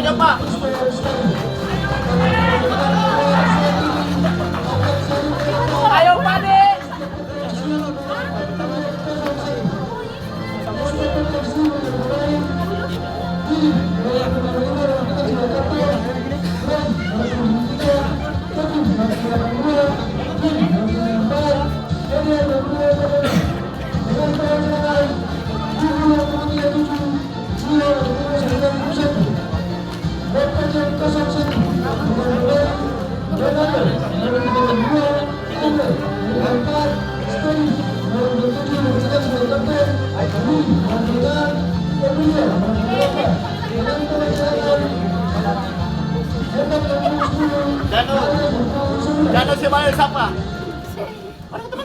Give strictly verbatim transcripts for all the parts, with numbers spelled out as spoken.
Ayo, Pak De. Dano, Dano siapa?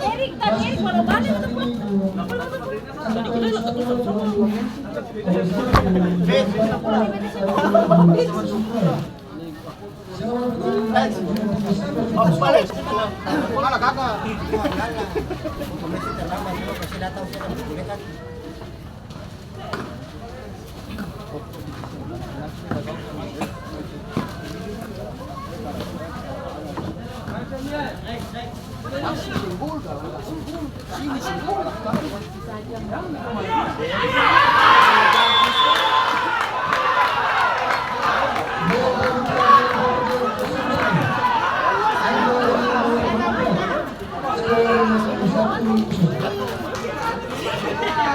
Erik, tadi Erik baru balik,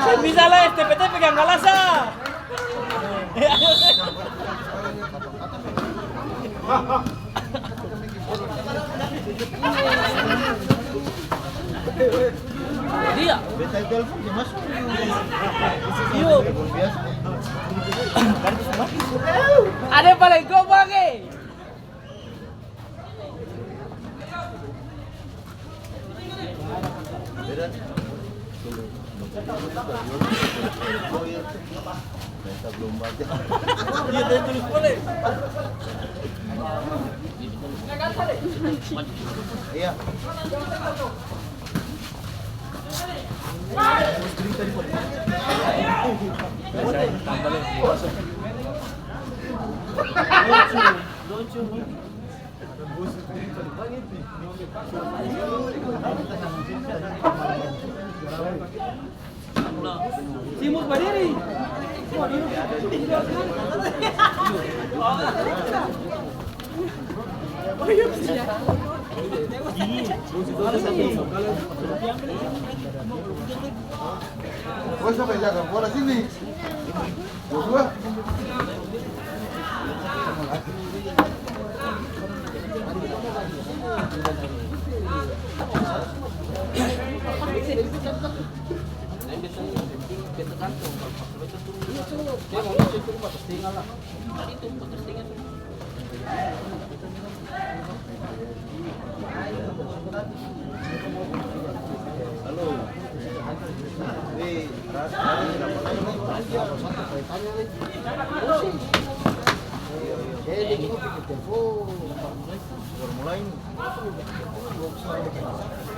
Seng bisa lai, S T P T pegang galasa. Dia. Beta telepon dia masuk. Iyo. Ada paling goblok, eh. Iya, tadi tulis boleh. Iya. Simus badiri. Oh, siapa yang jaga bola sini?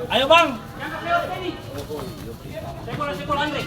Ayo, Bang. Sekol, sekol, Andre.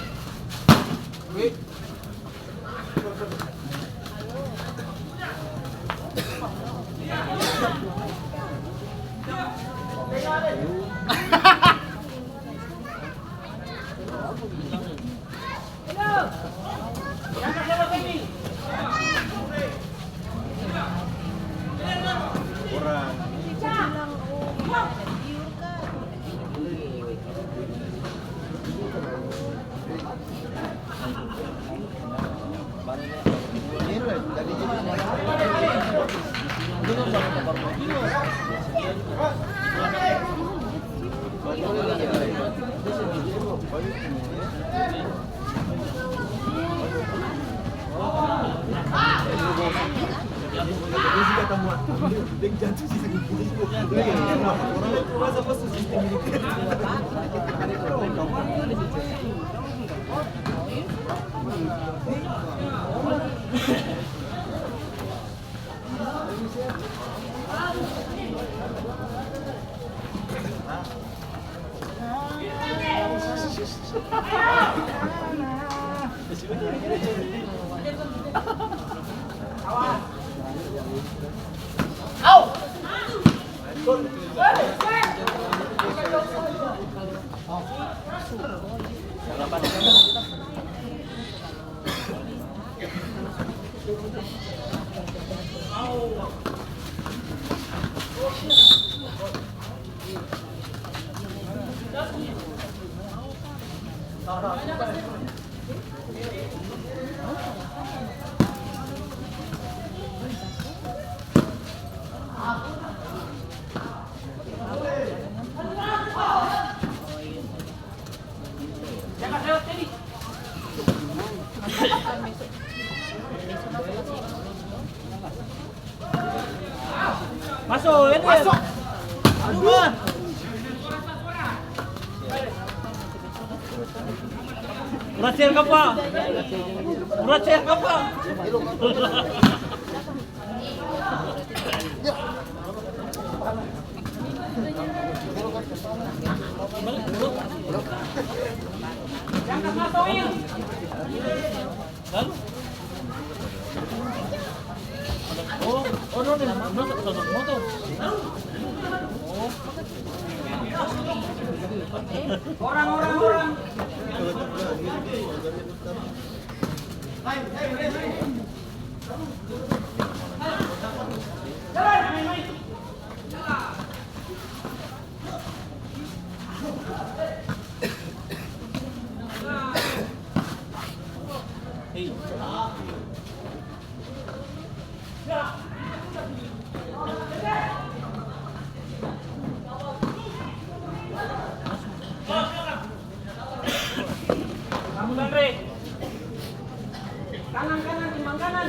Maso, ini. Maso. Aduh, man. Urat ser kapa? Urat ser kapa? Lalu? Oh, oh, no, no, no, no, no, no, no. Oh. Orang, orang, orang. Kanan, kanan, timbang kanan.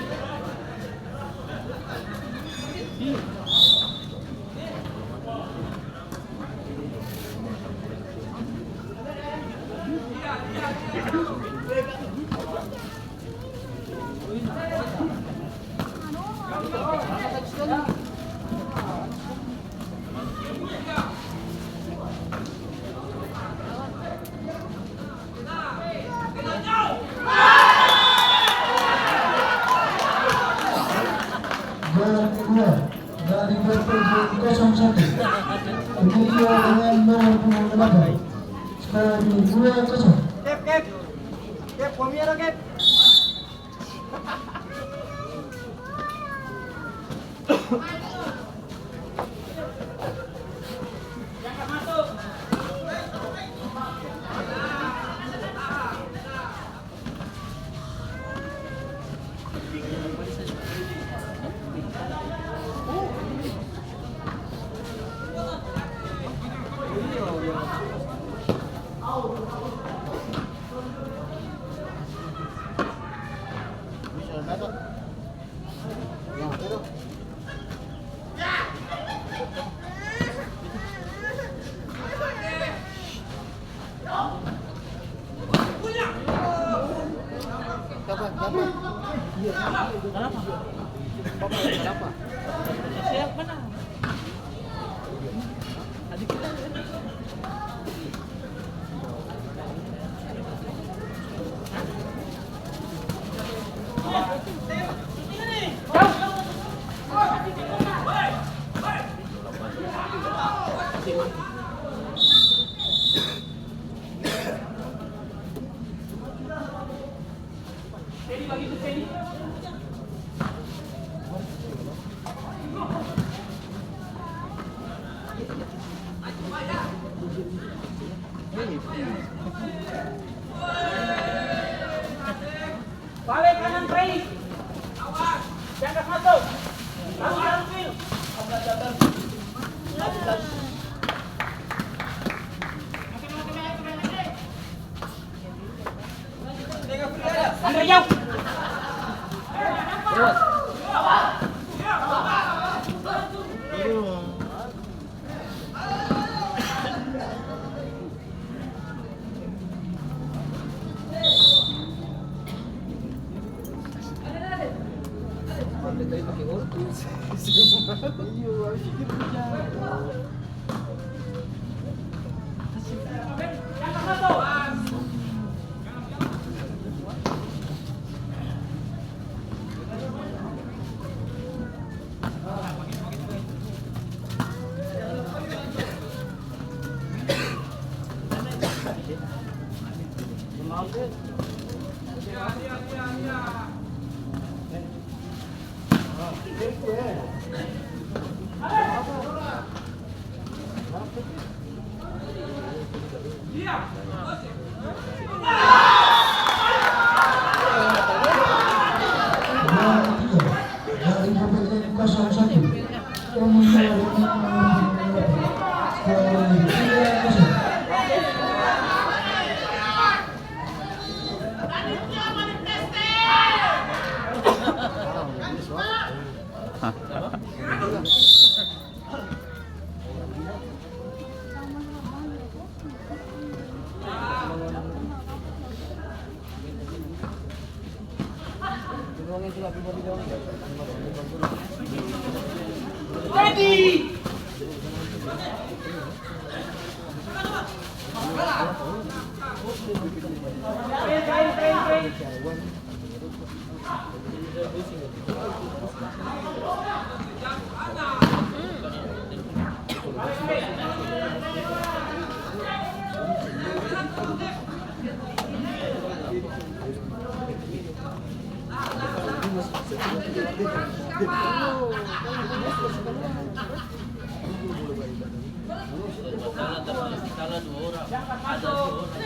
Jarak kedua dari P P J kosong satu. Demikian dengan nomor punggung delapan. Skor dua kosong. Kep, kep. Kep, komi ada, kep. Bale kanan, Pai. Awas. Jang kas maso. Awas. Andre, jauh.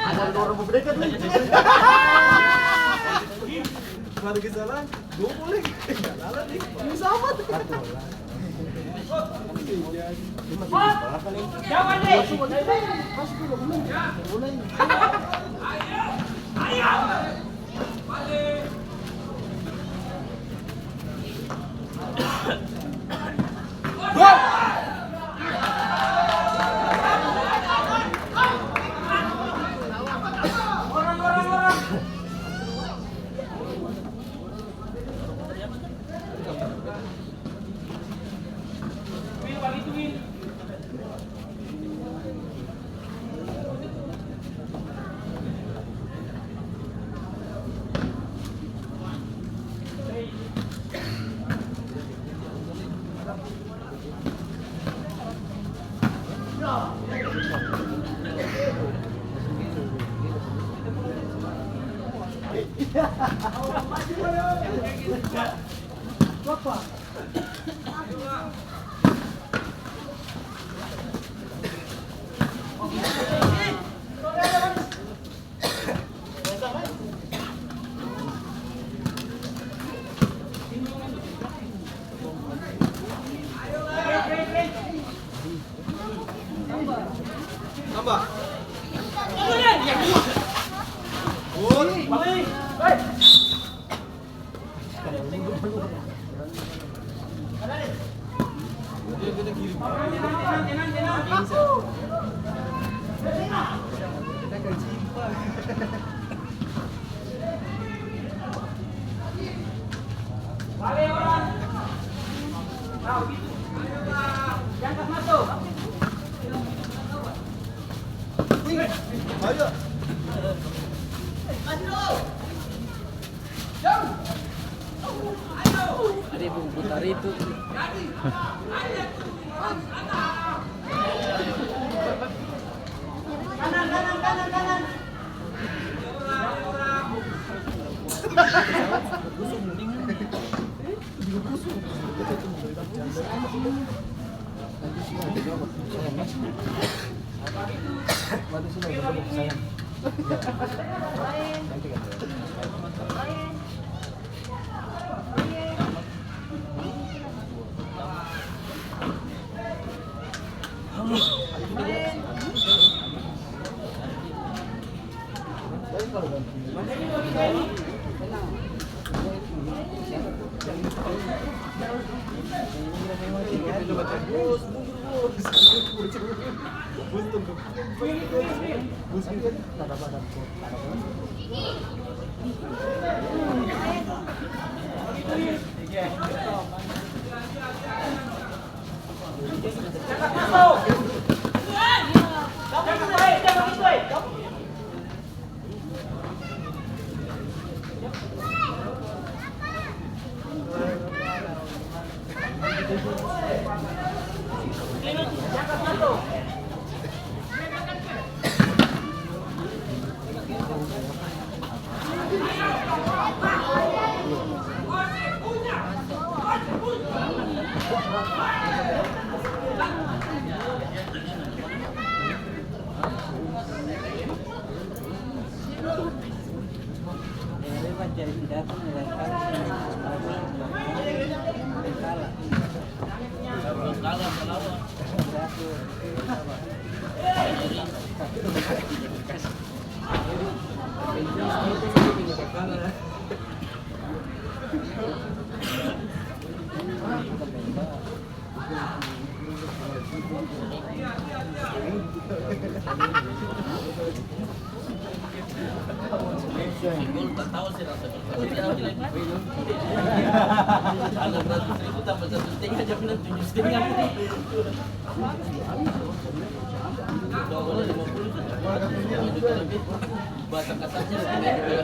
Ada dua orang berdekat nih. Baru kesalahan, dua boleh. Jalan nih. Ini sama tuh. Satu orang. Ini masih di sekolah kali. Masuk dulu, belum. Mulai. Tambah. Good. Ada yang putar itu. Enam ratus ribu tambah satu setengah, jam enam tujuh setengah. Bahasa kasarnya setengah juga.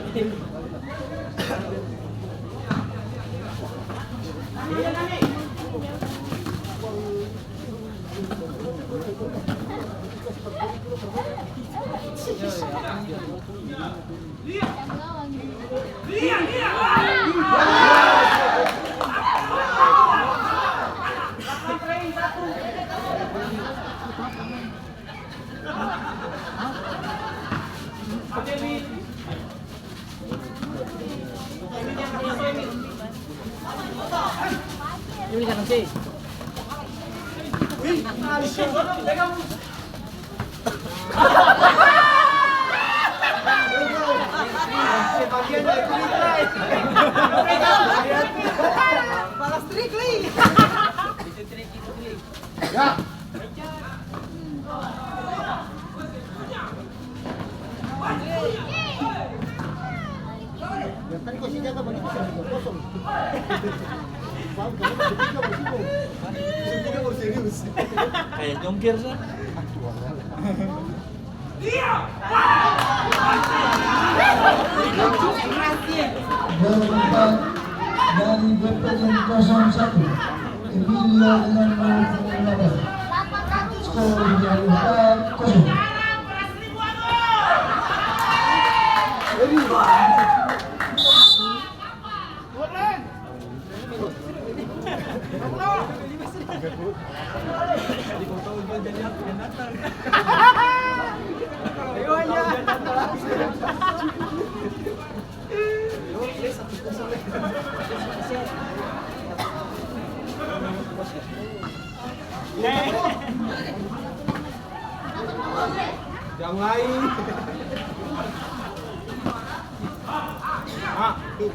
Balas trik, Li. Ya. Yang tadi kau senjata bagitu, sudah kosong. Bang, kamu bertiga, bertiga. Bertiga baru serius. Kayak jongkir, sa. Nomor empat dari B P M kosong satu, Emilia dengan nomor punggung delapan. Skor menjadi empat kosong. Jang lain. Ah, tuh.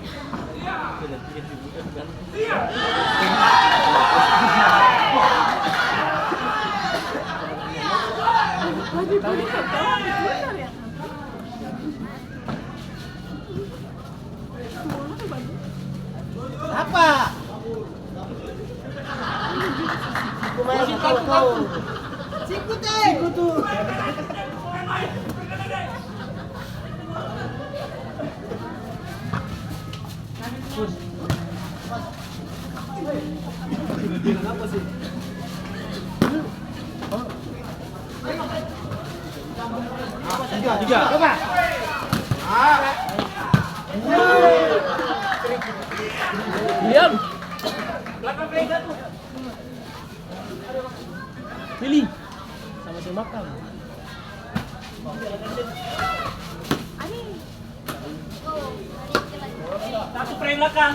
Apa? Sikutu, sikutu. Tiga, tiga. Coba. Ah. Diam. Pilih. Sama-sama makan. Satu frame belakang.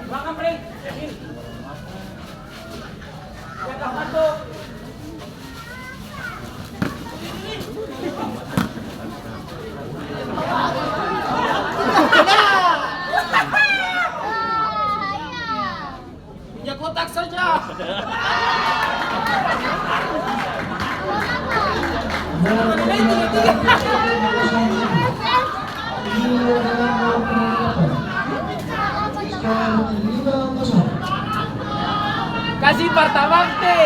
Belakang frame. Di atas satu. Injak kotak saja. Kasi Pertamax te.